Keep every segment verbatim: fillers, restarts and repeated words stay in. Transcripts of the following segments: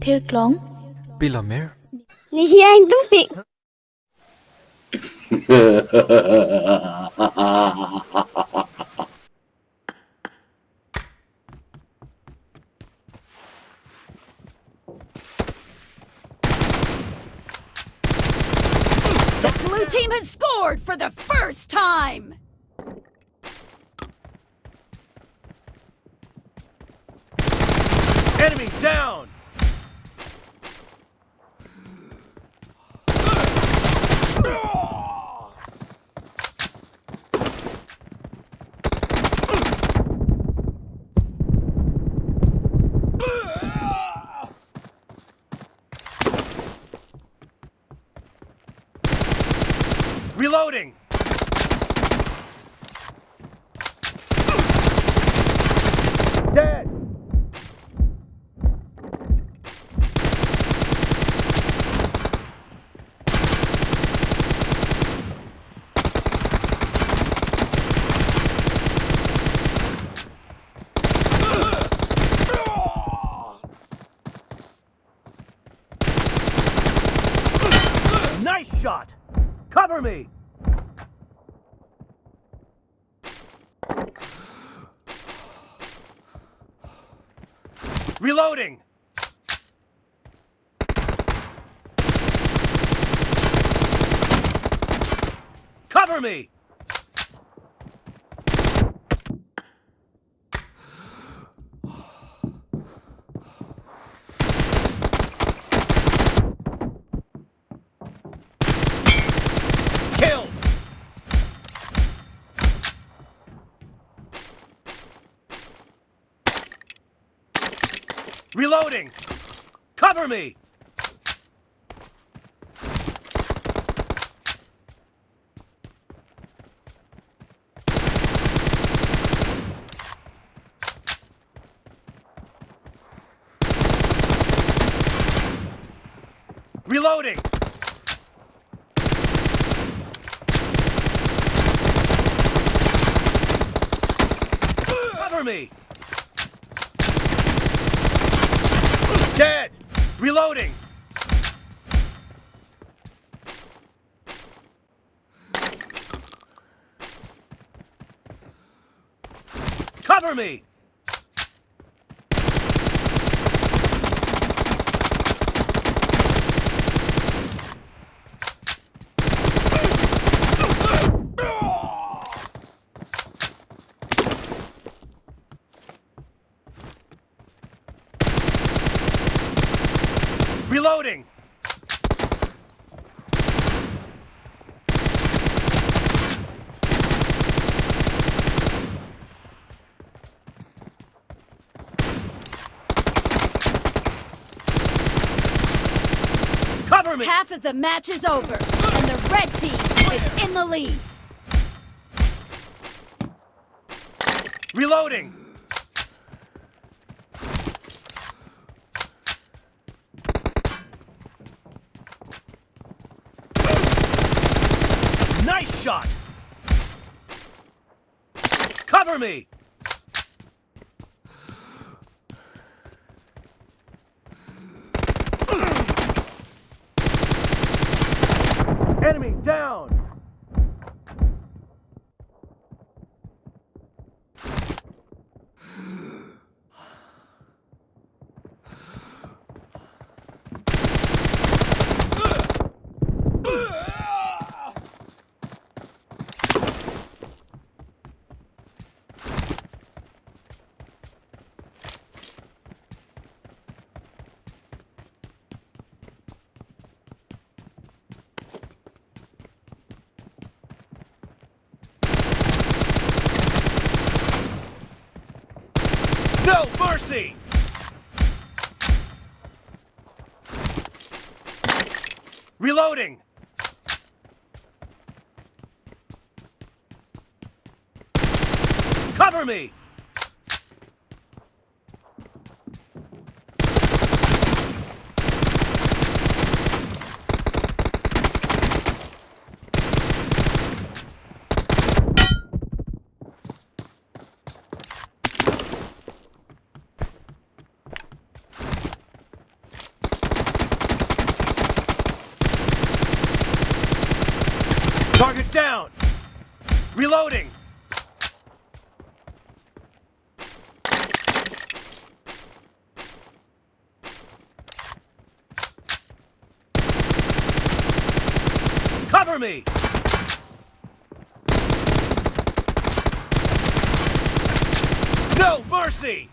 Thirklong. Pilomer. Nihi ahin tungpik. The blue team has scored for the first time. Enemy down! Reloading! Dead! Nice shot! Cover me! Reloading! Cover me! Kill! Reloading! Cover me! Reloading! Cover me! Dead! Reloading! Cover me! Reloading! Cover me! Half of the match is over, and the red team is in the lead. Reloading! Nice shot! Cover me! Enemy down! No mercy! Reloading! Cover me! Reloading! Cover me! No mercy!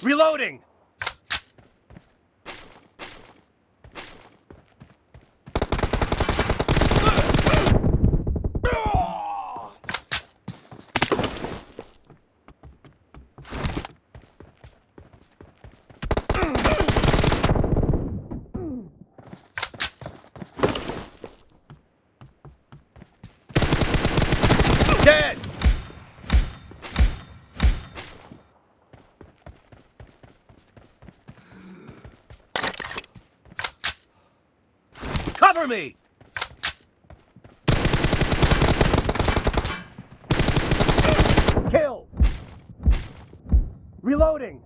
Reloading! Dead! Cover me! Kill! Reloading!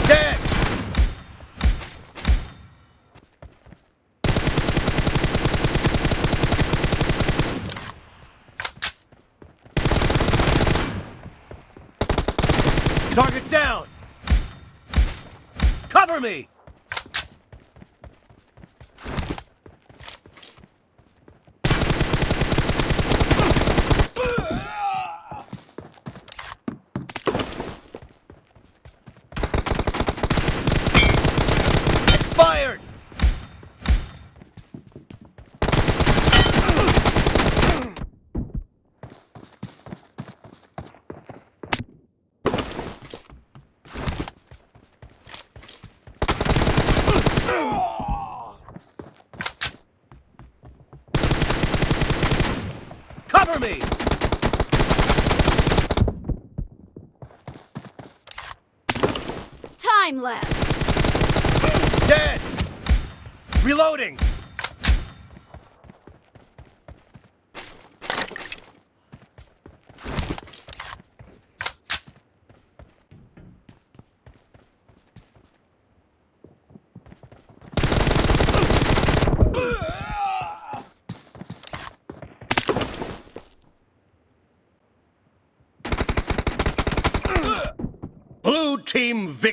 Dead! Target down! Cover me! Expired! Cover me! Time left. Dead! Reloading! Blue team victory.